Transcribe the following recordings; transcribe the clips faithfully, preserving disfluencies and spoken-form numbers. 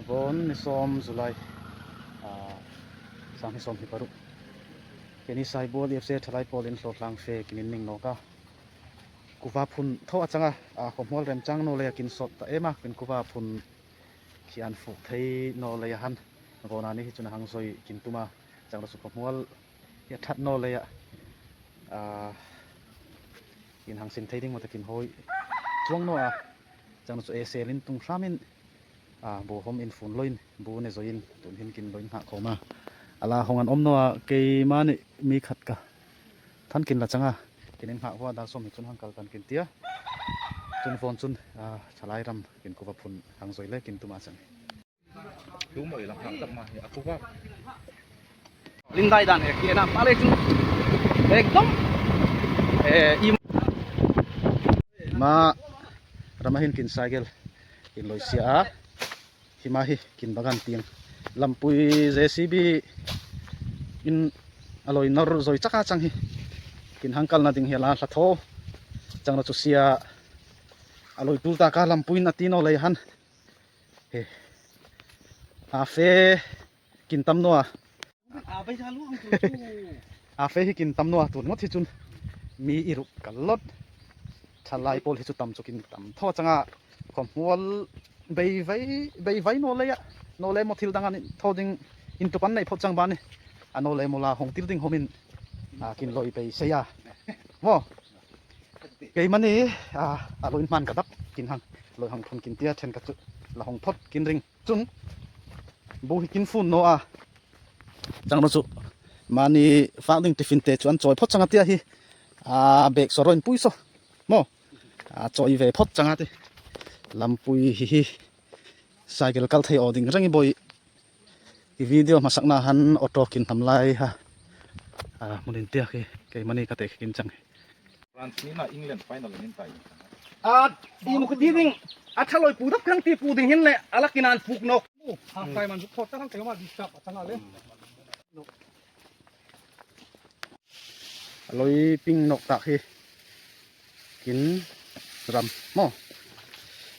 Bon ni som July, ah, sang ni som ni paruk. Keni Saibol F C Thalai Paul in Lhotlhang fe kinin ning noka. Kuva phun tho achanga, ah, Khomual remchang no le kin sot ta ema, kin kuva phun khi an fuk thei no le han. Gona ni hi chun hang soi kin tuma, chang ro su Khomual ya that no le ya. Ah, in hang sin thei ding mata kin hoi. Chuang no a, chang ro su e selin tung hramin. A, bu hom in fun loin, bu ne zoin, tun hin kin loin hah khoma. Ala hong an om noa, keima ni mi khat ka. Than kin la changa, kin in hah hua dar som hi chun hang kal tan kin tia. Chun von chun, a, Thalai ram kin kuva phun hang zoi le kin tuma chang. Tumoi lang hang tak ma hi, a kuva. Lindai dan he, ki na pa le chun. Ekdom. Eh, im. Ma, rama hin kin cycle, kin loi sia a. Hima hi kin bagan tiang. Lampui J C B in aloi nor zoi chaka chang hi. Kin hangkal na ding hi la hla tho. Chang na chu sia aloi tul ta ka lampui na ti no lei han. He. A fe kin tam no a. A fe hi kin tam noa tun ngot hi chun mi i ruk kal lot. Thalai Paul hi chu tam chu kin tam tho changa Khomual bei vai, bei vai no le ya. No le mo thil dang an tho ding in tupan nei phot chang bani. A no le mo la hong til ding homin, a, kin loi bei se ya. Mo. Keima ni, a, a loi man ka dap kin hang. Loi hang thun kin tia then ka chu la hong phot kin ring. Chun, bu hi kin fun no a. Chang no chu. Mani fak ding tiffin te chu an choi phot changa tia hi. A, bag so roin pui so. Mo. A, choi ve phot changa ti. Lampui hi hi. Cycle kal thei o ding rangi boi. I video masak na han auto kin tam lai ha. A, munin tia hi. Keima ni ka te kin chang hi. France ni na England final ni tai. A, i mu kati ding. A thaloi pu dap khang ti pu ding hin le. Ala kin an puk nok. Ha, kai man ju khot ta khang kai ma disturb ta nga le. Aloi ping nok tak hi. Kin ram mo.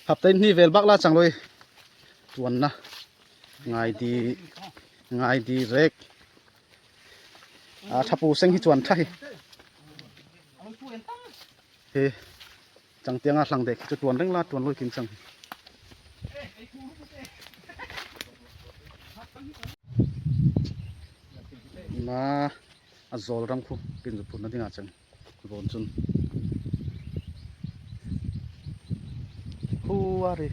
Hapta in ni vel bak la chang loi. Tuan na. Ngai di, ngai di rek. A, thapu seng hi chuan tha hi. Hi. Chang tianga hlang dek chu tuan reng la tuan loi kin chang hi. Ma a zol ram khu kin zu phun na dinga chang. Von chun. Khu a ri.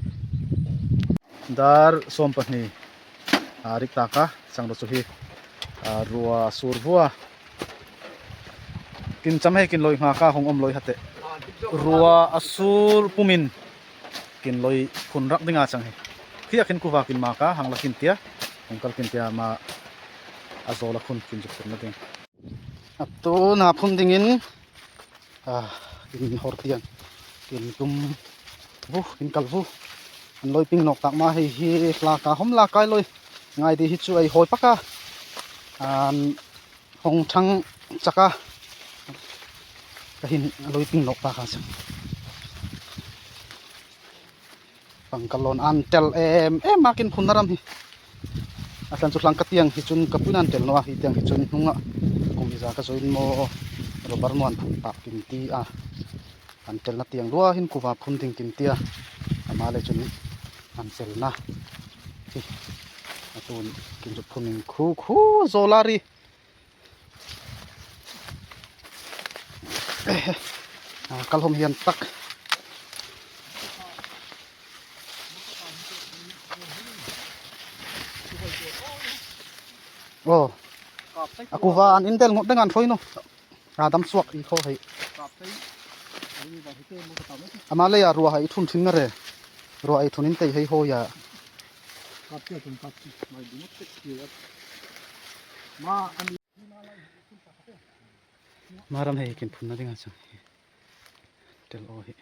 Dar som pahni. A rik taka, chang ro chu hi. A rua sur vua. Kin cham he kin loi nga ka hong om loi hate. Rua a sur pumin. Kin loi phun rak dinga chang he. Khia kin kuva kin ma ka, hang la kin tia. Hong kal kin tia ma a zol a khun kin zu phun na ding. A tu na phun dingin, a, kin hor tiang, kin tum vu, kin kal vu. An loi ping nok tak ma hei hi hla ka hom la kai loi. Ngai di hi chu ei hoi paka. An hong thang chaka. Ka hin a loi ping nok tak ha chang. Pang ka lon an tel em em a kin phun na ram hi. A tlan chu hlang ka tiang hi chun ka puin an tel no a hi tiang hi chun hnunga kum iza ka join mo rubber mo an phun tak kin ti a. An tel na tiang lua hin kuva phun ding kin tia. Ama le chun an tel na. Hi. A tun kin chu phun in khu khu zolari. A, kal hom hian tak. Oh. A kuva an in del ngot deng an throi no. A dam suak i kho hei. Ama le ya rua hai thun thin na re. Rua ai thun in tei hei ho ya. Maram hei kin phun na ding a chang. Tel o hi.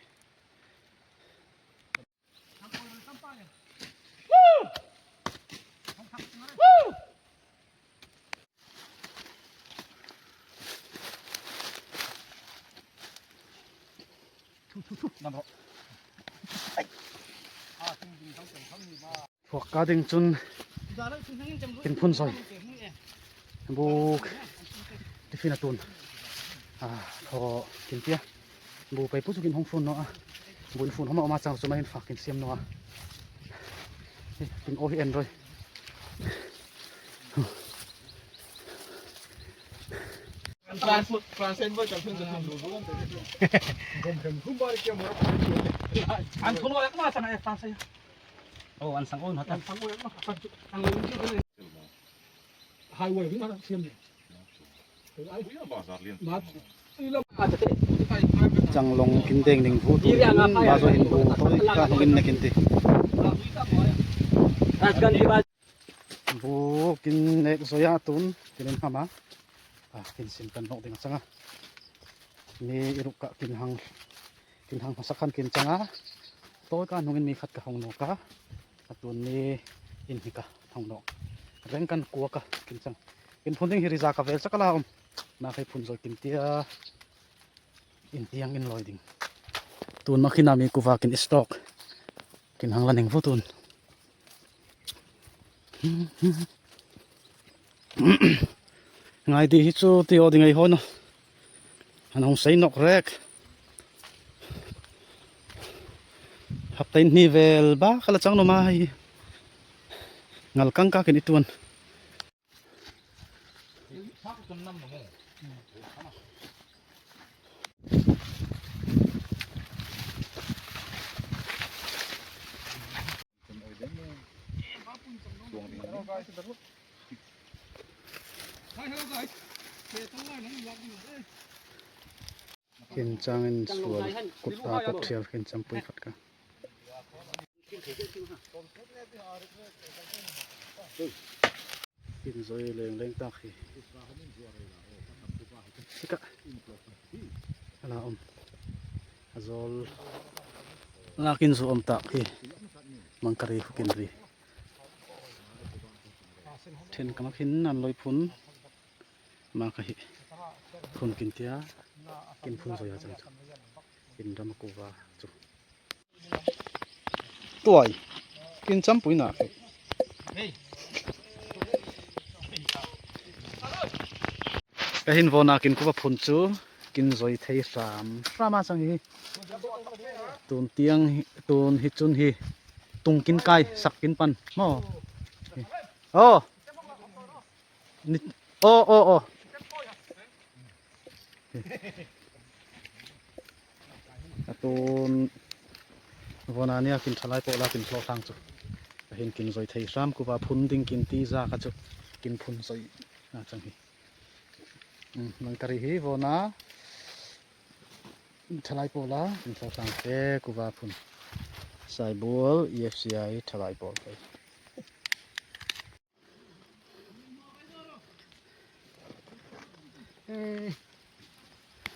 Thu, thu, thu. Nam ro. Ai. Ka ding chun kin phun soi. Bu tiffin a tun. A, tho kin tia. Bu pai pu chu kin hung phun no a. Bu in phun homa oma chang chu ma in fa kin siam no a. Kin o hi en roi. Changlong kin deng ding bu tu in, ba jo hin bu toi ka hung in ne kin ti. Bu kin nek joya tun, kin in hama. A, kin sim kan nok ding changa. Mi iruk ka kin hang, kin hang masak khan kin changa. Toi ka nungin mi khat ka hong nok a. Atun mi in hi ka hong nok. Reng kan kua ka kin chang. Kin phun ding hi rija ka vel chaka la um. Na khai phun jol kin tia. In tiang in loi ding. Tun ma khina mi kuva kin stock. Kin hang la ning vo tun. Ngai di hi chu ti o ding ai hon. An hong sei nok rek. Hapta in ni vel ba kala chang no ma hi. Ngal kang ka kin ituan. Kin chang in sual kut a kut thial kin champui khat ka. Kin joi leng leng tak hi. Sika. Ala um. Ajol. Ala kin jo um tak hi. Mangkari hu kin ri. Then kama khin an loi phun. Ma ka hi. Phun kin tia. Kin phun joi a chang chu. Kin ram kuva chu. Tuai. Kin champui na. Ka hin vona kin kuva phun chu. Kin joi thei ram. Ram a chang hi. Tun tiang hi, tun hi chun hi. Tung kin kai, sak kin pan. Mo. Oh. Ni, o, o, o. Atun vona nia kin thalai po la kin tho thang chu. Ahin kin joi thei sam kuva phun ding kin ti ja ka chu. Kin phun joi a chang hi. Hmm, nang kari hi vona thalai po la kin tho thang te kuva phun. Saibol E F C I thalai po te.